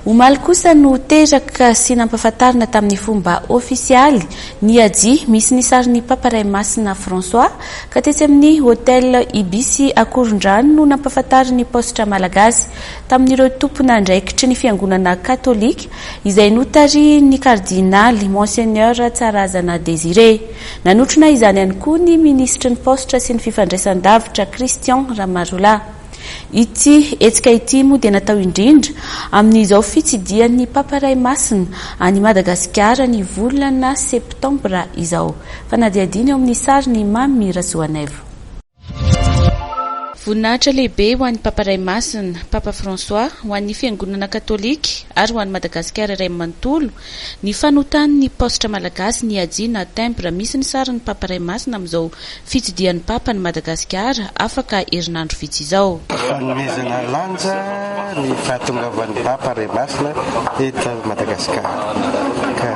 Omaly kosa no teraka sy nampahafantarina tamin'ny fomba ofisialy ny hajia misy ny sarin'ny Papa Ray Masina François ka tetsy amin'ny Hotel Ibis Akorondrano no nampahafantarin'ny Paositra Malagasy tamin'ireo tompon'andraikitry ny Fiangonana Katolika izay notarihin'ny Kardinaly Monseigneur Tsarazana Désiré. Nanotrona izany ihany koa ny Minisitry ny Paositra sy ny Fifandraisan-davitra Christian Ramarolahy. Ity hetsika ity moa dia natao indrindra amin'izao fitsidihan'ny Papa Ray Masina an'i Madagasikara ny volana septambra izao. Fanadihadiana eo amin'ny sarin'i Mamy Rasoanaivo. Voninahitra lehibe ho an'ny Papa Ray Masina, Papa François, ho an'ny Fiangonana Katolika ary ho an'i Madagasikara iray manontolo ny fanotan'ny paositra malagasy ny hajiana timbre misy ny sarin'ny Papa Ray Masina amin'izao Fitsidihan'ny Papa an'i Madagasikara afaka herinandro vitsy izao. Fanomezana lanja ny fahatongavan'ny Papa Ray Masina eto Madagasikara ka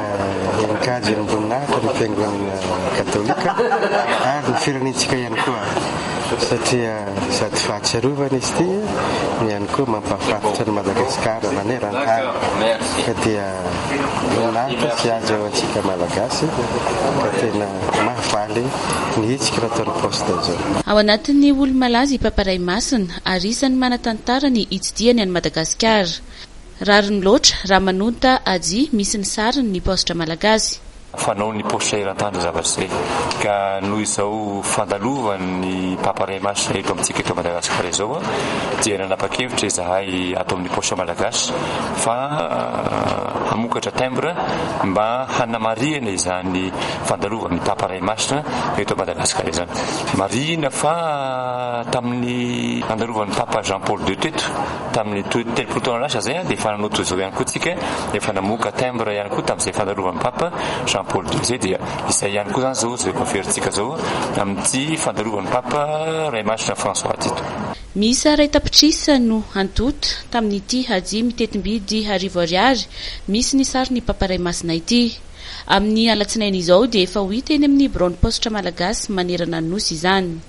henin-kajy henim-boninahitra ny Fiangonana Katolika ary ny firenentsika ihany koa satria sady fahatsiarovana izy ity no ihany koa mampahafantatra an'i Madagasikara maneran-tany ka dia voninahitra sy haja ho antsika Malagasy ka tena mahafaly ny hetsika nataon'ny Poste izao. Ao anatin'ny olo-malaza i Papa Ray Masina ary isan'ny manan-tantara ny hitsidihany an'i Madagasikara. Rariny loatra raha manonta hajia misy ny sariny ny paositra malagasy. Fanao ny paositra eran-tany izay zavatra izay ka noho izao fandalovan'ny Papa Ray Masina eto amintsika eto Madagasikara izao dia nanapa-kevitra izahay ato amin'ny paositra malagasy fa hamokatra timbre mba hanamarihana izany fandalovan'ny Papa Ray Masina eto Madagasikara izany. Marihina fa tamin'ny nandalovan'ny Papa Jean Paul ii teto, tamin'ny 30 taona lasa izay, dia efa nanao toy izao ihany koa tsika, efa namoaka timbre ihany koa tamin'izay fandalovan'ny Papa Jean Paul ii izay, dia izay ihany koa izany izao izao averintsika izao amin'ity fandalovan'ny Papa Ray Masina François ity. Miisa iray tapitrisa no antonta tamin'ity hajia mitetim-bidy arivo ariary misy ny sarin'ny Papa Ray Masina ity. Amin'ny alatsinainy izao dia efa ho hita eny amin'ny biraon'ny paositra malagasy manerana ny Nosy izany.